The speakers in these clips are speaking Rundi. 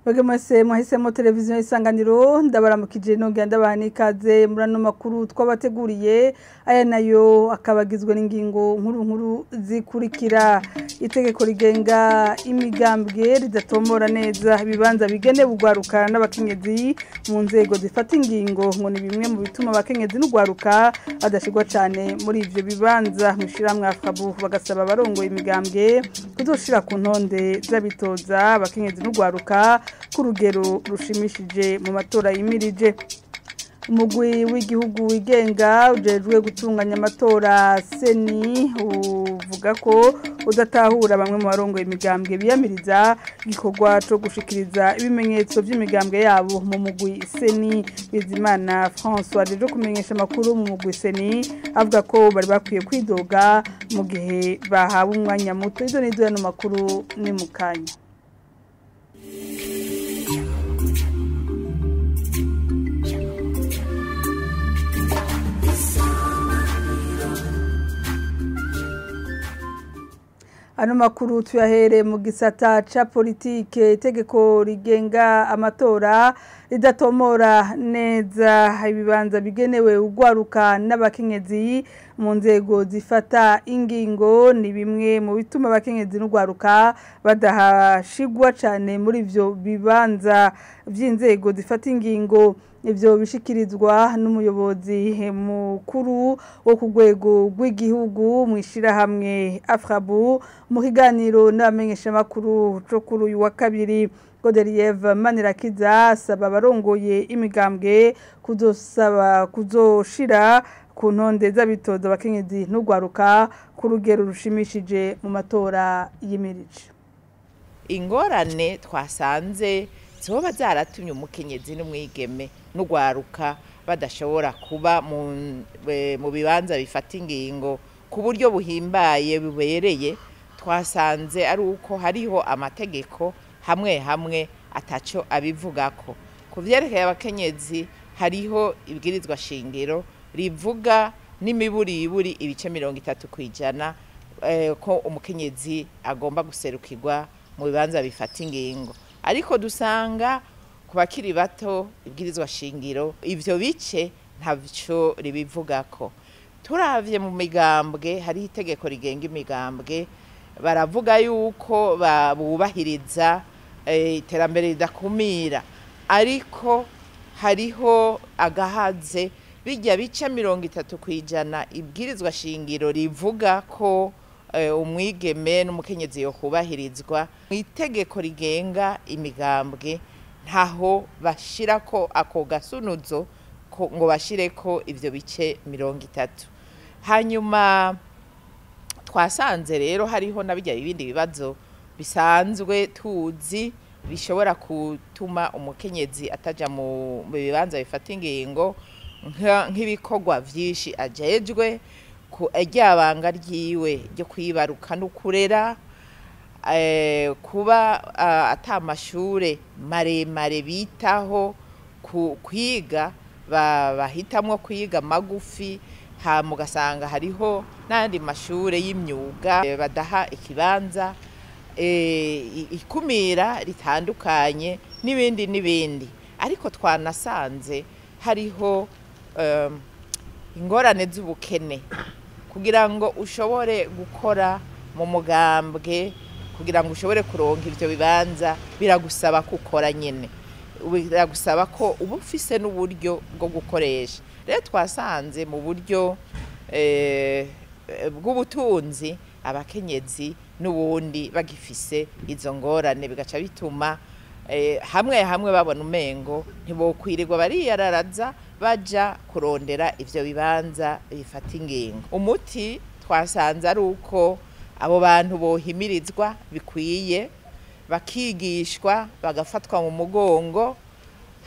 Mwebwe mwese mwahisemo televiziyo Isanganiro, ndabaramukije nongera ndabaha n'ikaze muri ano makuru twabateguriye. Aya nayo akaba agizwe n'ingingo nkuru nkuru zikurikira: itegeko rigenga imigambwe ridatomora neza ibibanza bigenewe urwaruka n'abakenyezi mu nzego zifata ingingo, ngo ni bimwe mu bituma abakenyezi n'urwaruka badashirwa cane muri ivyo bibanza. Mw'ishirahamwe AFRABU bagasaba abarongoye imigambwe kuzoshira ku ntonde z'abitoza abakenyezi n'urwaruka ku rugero rushimishije mu matora yimirije. Umugwi w'igihugu wigenga ujejwe gutunganya amatora CENI uvuga ko udatahura bamwe mu barongoye imigambwe biyamiriza igikorwa co gushikiriza ibimenyetso vy'imigambwe yabo mu mugwi CENI. Bizimana François ajeje kumenyesha amakuru mu mugwi CENI avuga ko bari bakwiye kwidoga mu gihe bahawe umwanya muto. Izo nizo yano makuru ni mukanya. Ano makuru tuyahere mu gisata ca politike. Itegeko rigenga amatora ridatomora neza ibibanza bigenewe urwaruka n'abakenyezi mu nzego zifata ingingo ni bimwe mu bituma abakenyezi n'urwaruka badahashigwa cane muri ivyo bibanza vy'inzego zifata ingingo. Ivyo bishikirizwa n'umuyobozi mukuru wo ku rwego rw'igihugu mw'ishirahamwe AFRABU mu kiganiro n'abamenyeshamakuru co kuri uyu wa kabiri. Godelieve Manirakiza asaba abarongoye imigambwe kuzosaba kuzoshira ku ntonde z'abitoza abakenyezi n'urwaruka ku rugero rushimishije mu matora yimirije. Ingorane twasanze zoba zaratumye umukenyezi n'umwigeme n'urwaruka badashobora kuba mu bibanza bifata ingingo ku buryo buhimbaye bubereye, twasanze ari uko hariho amategeko hamwe hamwe ataco abivugako. Ku vyerekeye abakenyezi hariho ibwirizwa shingiro rivuga n'imiburiburi ibice 30% ko umukenyezi agomba guserukirwa mu bibanza bifata ingingo. Ariko dusanga ku bakiri bato ibwirizwa shingiro ivyo bice ntavyo ribivugako. Turavye mu migambwe hariho itegeko rigenga imigambwe, baravuga yuko bubahiriza iterambere ridakumira, ariko hariho agahaze bijya bice 30% ibwirizwa shingiro rivuga ko umwigeme n'umukenyezi yo kubahirizwa. Mu itegeko rigenga imigambwe ntaho bashirako ako gasunuzo ngo bashireko ivyo bice 30. Hanyuma twasanze rero hariho nabijya ibindi bibazo bisanzwe tuzi bishobora gutuma umukenyezi ataja mu bibanza bifata ingingo, nk'ibikorwa vyinshi ajejwe, ku ryabanga ryiwe ryo kwibaruka no kurera, kuba ata mashure maremare bitaho kwiga, bahitamwo kwiga magufi, hama ugasanga hariho n'ayandi mashure y'imyuga badaha ikibanza, ikumira ritandukanye n'ibindi n'ibindi. Ariko twanasanze hariho ingorane z'ubukene. Kugira ngo ushobore gukora mu mugambwe, kugira ngo ushobore kuronka ivyo bibanza, biragusaba gukora nyene, biragusaba ko uba ufise n'uburyo bwo gukoresha. Rero twasanze mu buryo bw'ubutunzi abakenyezi n'ubundi bagifise izo ngorane, bigaca bituma hamwe hamwe babona umengo ntibokwirirwa bariyararaza baja kurondera ivyo bibanza bifata ingingo. Umuti twasanze ari uko abo bantu bohimirizwa bikwiye, bakigishwa, bagafatwa mu mugongo,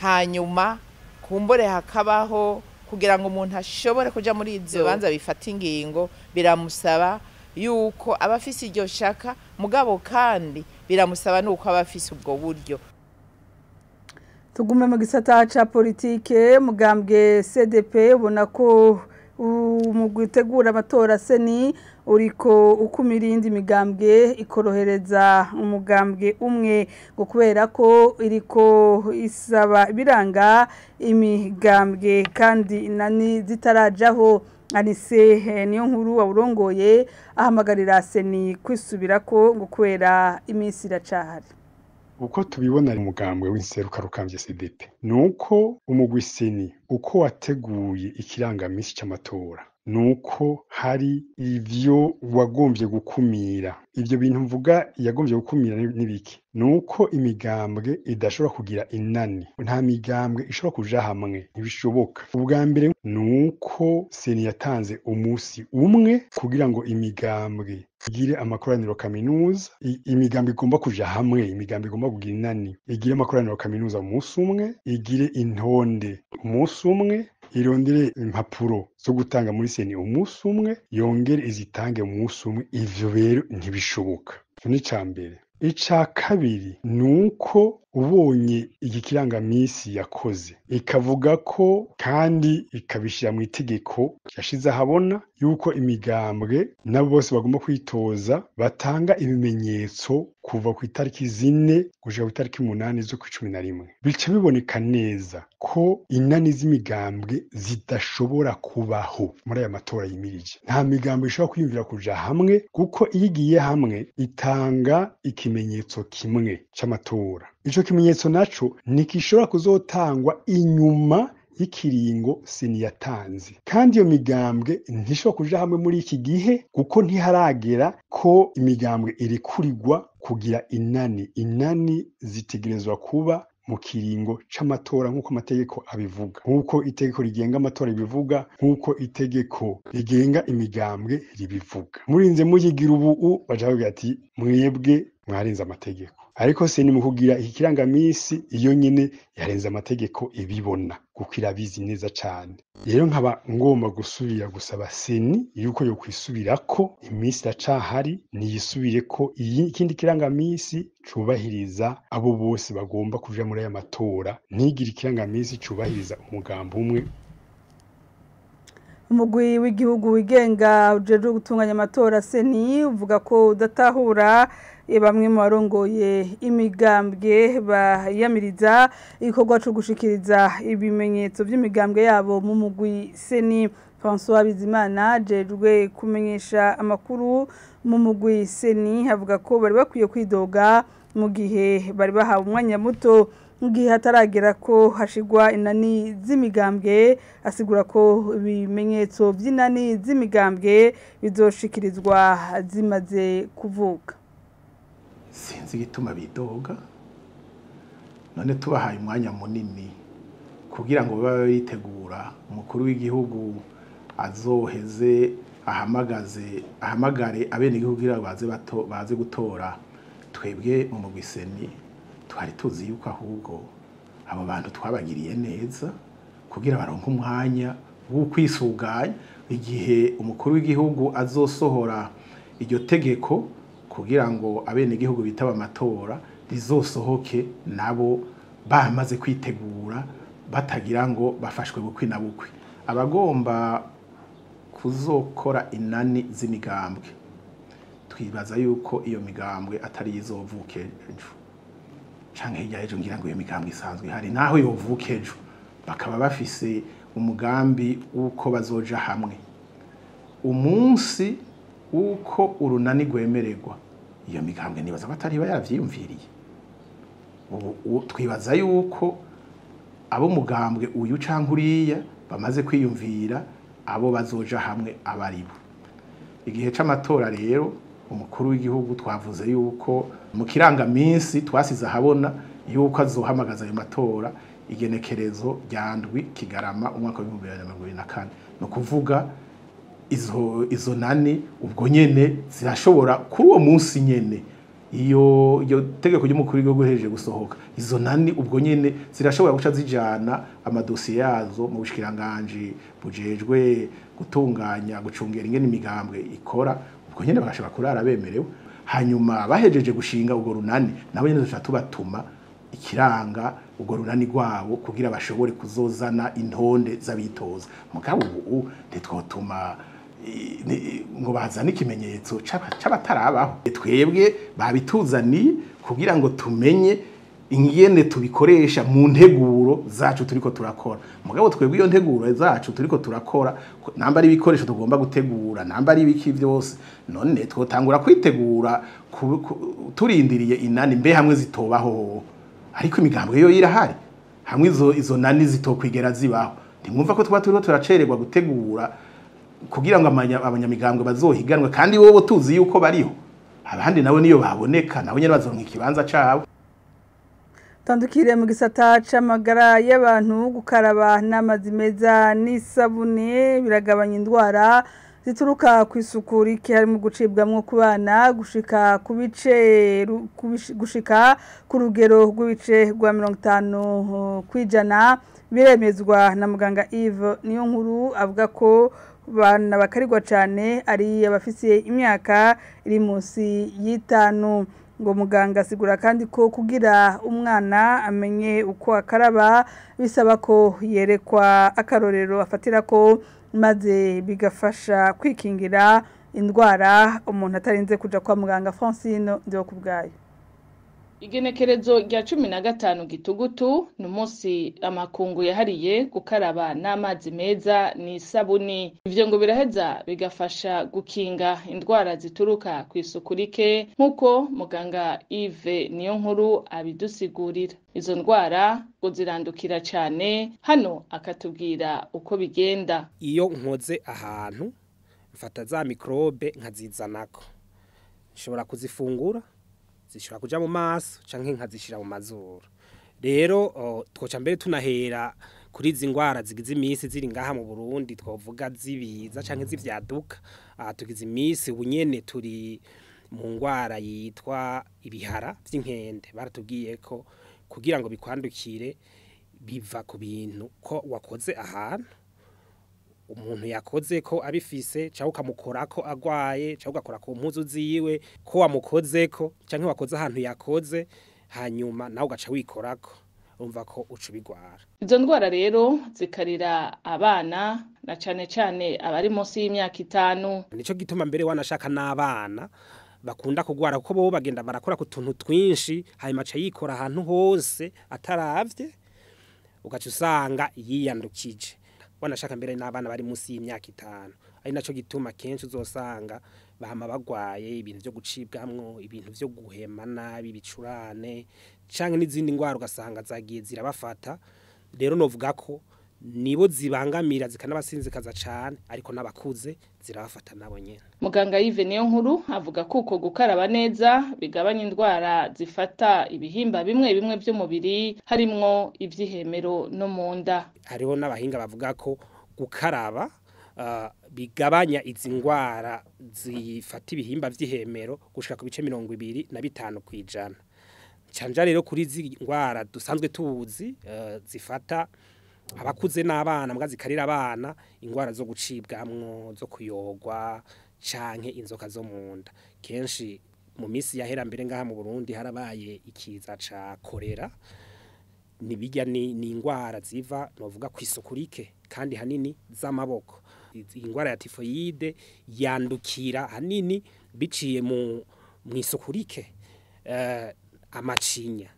hanyuma kumbure hakabaho kugira ngo umuntu ashobore kuja muri ivyo bibanza bifata ingingo, biramusaba yuko aba afise iryo shaka, mugabo kandi biramusaba nuko aba afise ubwo buryo. Tugume mu gisata ca politike. Mugambwe CDP ubona ko mu gutegura amatora CENI uriko ukumira iyindi migambwe ikorohereza umugambwe umwe ngo kubera ko iriko isaba biranga imigambwe kandi inani zitarajaho. Anise niyo nkuru wawurongoye ahamagarira seni kwisubirako ngo kubera iminsi iracahari. Uko tubibona umugambwe w'inseruka rukambye CDP nuko umugwi seni uko wateguye ikirangamisi c'amatora nuko hari ivyo wagombye gukumira. Ivyo bintu mvuga yagombye gukumira nibiki? Nuko imigambwe idashobora kugira inani, nta migambwe ishobora kuja hamwe, ntibishoboka. Ubwa mbere nuko seni yatanze umusi umwe kugira ngo imigambwe igire amakoraniro kaminuza. Imigambwe igomba kuja hamwe, imigambwe igomba kugira inani, igire amakoraniro kaminuza umunsi umwe, igire intonde umunsi umwe, irondere impapuro zo gutanga muri seni umunsi umwe, yongere izitange umunsi umwe. Ivyo rero ntibishoboka. Ico ni ica mbere. Ica kabiri nuko ubonye iki kirangamisi yakoze ikavuga ko kandi ikabishira mu itegeko yashize ahabona yuko imigambwe nabo bose bagomba kwitoza batanga ibimenyetso kuva ku itariki 4 gushika ku itariki 8 z'ukwa 11. Bica biboneka neza ko inani z'imigambwe zidashobora kubaho muri aya matora yimirije. Nta migambwe ishobora kwiyumvira kuja hamwe, kuko iyo igiye hamwe itanga ikimenyetso kimwe c'amatora. Ico kimenyetso naco ntikishobora kuzotangwa inyuma y'ikiringo seni yatanze. Kandi iyo migambwe ntishobora kuja hamwe muri iki gihe, kuko ntiharagera ko imigambwe irekurirwa kugira inani. Inani zitegerezwa kuba mu kiringo c'amatora nk'uko amategeko abivuga, nk'uko itegeko rigenga amatora ribivuga, nk'uko itegeko rigenga imigambwe ribivuga. Murinze muyigira ubu baja bavuga ati mwebwe mwarenze amategeko. Ariko seni mu kugira iki kirangamisi iyo nyene yarenze amategeko ibibona, kuko irabizi neza cane. Rero nkaba ngomba gusubira gusaba seni yuko yo kwisubirako, iminsi iracahari, niyisubireko ikindi kirangamisi cubahiriza abo bose bagomba kuja muri aya matora, ntigire ikirangamisi cubahiriza umugambi umwe. Umugwi w'igihugu wigenga ujejwe gutunganya amatora seni uvuga ko udatahura bamwe mu barongoye imigambwe bayamiriza igikorwa cyo gushikiriza ibimenyetso by'imigambwe yabo mu mugwi seni. François Bizimana ajejwe kumenyesha amakuru mu mugwi seni avuga ko bari bakwiye kwidoga mu gihe bari bahawe umwanya muto mu gihe hataragera ko hashigwa inani z'imigambwe. Asigura ko ibimenyetso by'inani z'imigambwe bizoshikirizwa zimaze kuvuka. Sinzi igituma bidoga, none tubahaye umwanya munini kugira ngo babe bitegura umukuru w'igihugu azoheze ahamagaze ahamagare abenegihugu kugira baze gutora. Twebwe mu mugwi seni twari tuzi yuko ahubwo abo bantu twabagiriye neza kugira baronke umwanya wo kwisuganya igihe umukuru w'igihugu azosohora iryo tegeko kugira ngo abenegihugu bitaba amatora rizosohoke nabo bamaze kwitegura, batagira ngo bafashwe bukwi na bukwi. Abagomba kuzokora inani z'imigambwe twibaza yuko iyo migambwe atari izovuke ejo canke hirya ejo, ngira ngo iyo migambwe isanzwe hari naho yovuke ejo, bakaba bafise umugambi uko bazoja hamwe. Umunsi uko urunani rwemererwa iyo migambwe nibaza batari yaravyiyumviriye. Ubu twibaza yuko abo mugambwe uyu canke uriya bamaze kwiyumvira abo bazoja hamwe abaribo. Igihe c'amatora rero umukuru w'igihugu twavuze yuko mu kirangaminsi twasize ahabona yuko azohamagaza ayo matora igenekerezo rya 7 Kigarama umwaka wa 2024. No kuvuga izo nani ubwo nyene zirashobora kuri uwo munsi nyene iyo iyo tegeko ry'umukuru w'igihugu heje gusohoka, izo nani ubwo nyene zirashobora guca zijana amadosiye yazo mu bushikiranganje bujejwe gutunganya gucungera ingene imigambwe ikora, ubwo nyene bagashobora kurara bemerewe. Hanyuma bahejeje gushinga ubwo runani nabo nyene duca tubatuma ikiranga ubwo runani rwabo kugira bashobore kuzozana intonde z'abitoza. Mugabo ubu ntitwotuma ngo bazane ikimenyetso c'abatarabaho. Twebwe babituzaniye kugira ngo tumenye ingene tubikoresha mu nteguro zacu turiko turakora. Mugabo twebwe iyo nteguro zacu turiko turakora, namba ari ibikoresho tugomba gutegura, namba ari ibiki byose, none twotangura kwitegura turindiriye inani mbe hamwe zitobaho. Ariko imigambwe yo irahari, hamwe izo nani zitokwigera zibaho. Ntimwumva ko tuba turiko turacererwa gutegura kugira ngo abanyamigambwe bazohiganwe, kandi wowe tuzi yuko bariho, abandi nabo niyo baboneka nabo nyene bazoronka ikibanza cabo. Tandukire mu gisata c'amagara y'abantu, gukaraba n'amazi meza n'isabune biragabanya indwara zituruka ku isuku rike, harimo gucibwamwo ku bana gushika ku bice gushika ku rugero rw'ibice rwa 50%. Biremezwa na muganga Yves Niyonkuru, avuga ko bana bakarirwa cyane ari abafise imyaka iri munsi y'itanu. Ngo muganga asigura kandi ko kugira umwana amenye uko akaraba bisaba ko yerekwa akarorero afatira ko, maze bigafasha kwikingira indwara umuntu atarinze kuja kwa muganga. Francine ndiho kubgayo. Igenekerezo rya 15 gitugutu ni umunsi amakungu yahariye gukaraba n'amazi meza n'isabuni. Ivyo ngo biraheza bigafasha gukinga indwara zituruka ku isuku rike, nk'uko muganga Yves Niyonkuru abidusigurira. Izo ndwara ngo zirandukira cane, hano akatubwira uko bigenda. Iyo nkoze ahantu mfata za mikrobe nkazizanako, nshobora kuzifungura, zishobora kuja mu maso canke nkazishira mu mazuru. Rero twoca mbere tunahera kuri izi ngwara zigize imisi ziri ngaha mu Burundi, twovuga zibiza canke zivyaduka. Tugize imisi ubunyene turi mu ngwara yitwa ibihara vy'inkende. Baratubwiye ko kugira ngo bikwandukire biva ku bintu ko wakoze ahantu umuntu yakoze ko abifise, cyangwa ukamukorako agwaye, cyangwa ugakora ku mpuzu ziwe ko wamukozeko, cyangwa wakoze ahantu yakoze, hanyuma nawe ugaca wikorako, urumva ko uca ubigwara. Izo ndwara rero zikarira abana na cane cane abari munsi y'imyaka 5. Nico gituma mbere wanashaka n'abana bakunda kugwara, kuko bo bagenda barakora ku tuntu twinshi, hanyuma aca yikora ahantu hose ataravye, ugaca usanga yiyandukije. Wanashaka mbere n'abana bari munsi y'imyaka 5. Ari naco gituma kenshi uzosanga bahama bagwaye ibintu byo gucibwamwo, ibintu byo guhema nabi, ibicurane canke n'izindi ngwara ugasanga zagiye zirabafata. Rero novuga ko nibo zibangamira zikanabasinzikaza cane, ariko n'abakuze zirabafata nabo nyene. Muganga Yves Niyonkuru avuga ko uko gukaraba neza bigabanya indwara zifata ibihimba bimwe bimwe by'umubiri, harimwo ivyihemero no mu nda. Hariho n'abahinga bavuga ko gukaraba bigabanya izi ngwara zifata ibihimba vy'ihemero gushika ku bice 25%. Canja rero kuri izi ngwara dusanzwe tuzi zifata abakuze n'abana, mbwa zikarira abana, ingwara zo gucibwamwo, zo kuyogwa canke inzoka zo munda. Kenshi mu misi yahera mbere ngaha mu Burundi harabaye ikiza ca kolera. Nibijya ni ingwara ziva novuga kwisuku rike kandi hanini z'amaboko. Ingwara ya tifoide yandukira hanini biciye mu isuku rike, amacinya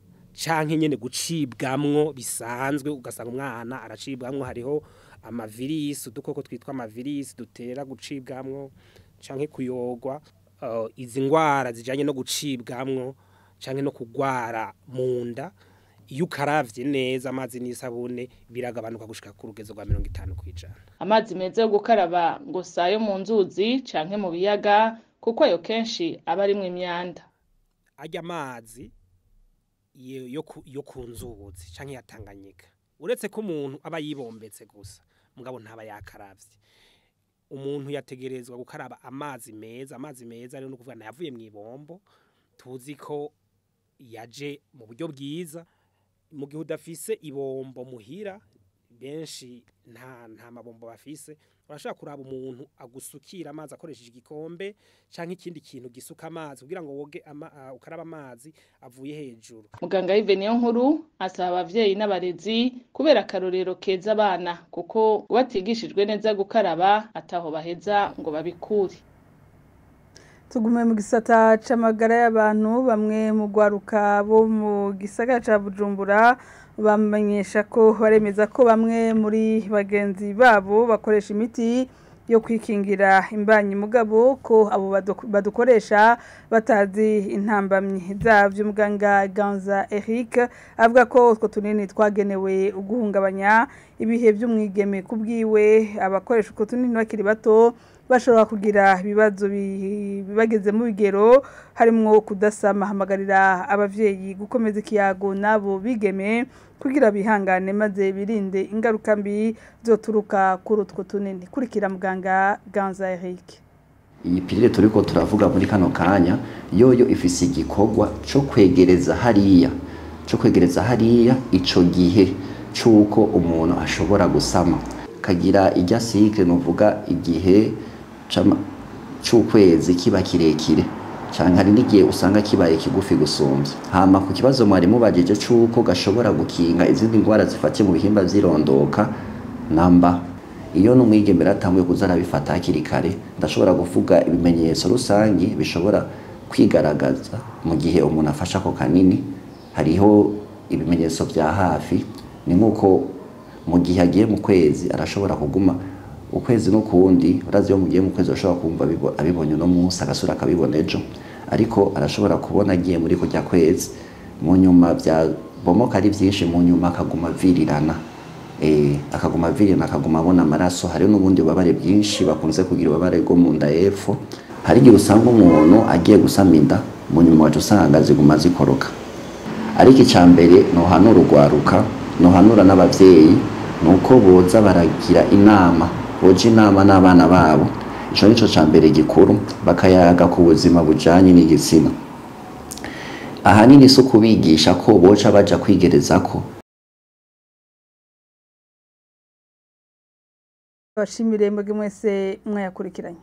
canke nyene gucibwamwo bisanzwe, ugasanga umwana aracibwamwo. Hariho amavirisi, udukoko twitwa amavirisi dutera gucibwamwo canke kuyogwa. Izi ngwara zijanye no gucibwamwo canke no kugwara munda, iyo ukaravye neza amazi n'isabune biragabanuka gushika ku rugezo rwa 50%. Amazi meza yo gukaraba ngo sayo mu nzuzi canke mu biyaga, kuko ayo kenshi aba arimwo imyanda. Arya mazi yo ku nzuzi canke ya Tanganyika, uretse ko umuntu aba yibombetse gusa, mugabo ntaba yakaravye. Umuntu yategerezwa gukaraba amazi meza. Amazi meza rero nukuvuga nayavuye mu ibombo, tuzi ko yaje mu buryo bwiza. Mu gihe udafise ibombo muhira Benshi nta mabombo bafise. Urashobora kuraba umuntu agusukira amazi akoresheje igikombe canke ikindi kintu gisuka amazi kugira ngo woge ukaraba amazi avuye hejuru. Muganga Yves Niyonkuru asaba abavyeyi n'abarezi kubera akarorero keza abana, kuko batigishijwe neza gukaraba ataho baheza ngo babikure. Tugume mu gisata c'amagara y'abantu. Bamwe mu gwaruka bo mu gisagara ca Bujumbura bamenyesha ko baremeza ko bamwe muri bagenzi babo bakoresha imiti yo kwikingira imbanyi, mugabo ko abo badukoresha batazi intambamyi zavyo. Muganga Ganza Eric avuga ko utwo tunini twagenewe uguhungabanya ibihe by'umwigeme. Kubwiwe, abakoresha utwo tunini bakiri bato bashobora kugira ibibazo bibageze mu bigero, harimwo kudasama. Hamagarira abavyeyi gukomeza ikiyago nabo bigeme kugira bihangane maze birinde ingaruka mbi zoturuka kuri utwo tunini. Kurikira muganga Ganza Eric. Iyi pilule turiko turavuga muri kano kanya yoyo ifise igikorwa co kwegereza hariya, co kwegereza hariya ico gihe c'uko umuntu ashobora gusama, kagira irya cycle, nuvuga igihe c'ukwezi kiba kirekire, canke hari n'igihe usanga kibaye kigufi gusumvya. Hama ku kibazo mwari mubajije c'uko gashobora gukinga izindi ndwara zifatiye mu bihimba vy'irondoka, namba iyo n'umwigeme atanguye kuza arabifata hakiri kare, ndashobora kuvuga ibimenyetso rusangi bishobora kwigaragaza mu gihe umuntu afashe ako kanini. Hariho ibimenyetso vya hafi, ni nk'uko mu gihe agiye mu kwezi arashobora kuguma ukwezi n'ukundi. Urazi iyo mugiye mu kwezi urashobora kumva abibonye uno munsi, agasura akabibona ejo, ariko arashobora kubona agiye muri kurya kwezi, mu nyuma vyabomoka ari vyinshi, mu nyuma akaguma avirirana, akaguma avirirana, akaguma abona amaraso. Hari n'ubundi bubabare bwinshi bakunze kugira, ububabare bwo mu nda y'epfo. Hari igihe usanga umuntu agiye gusama inda, mu nyuma waca usanga ziguma zikoroka. Ariko icya mbere nohanura urwaruka, nohanura n'abavyeyi, nuko boza baragira inama, boja inama n'abana babo. Ico nico ca mbere gikuru, bakayaga ku buzima bujanye n'igitsina. Ahanini si ukubigisha ko boca baja kwigerezako. Bashimire mwebwe mwese mwayakurikiranye.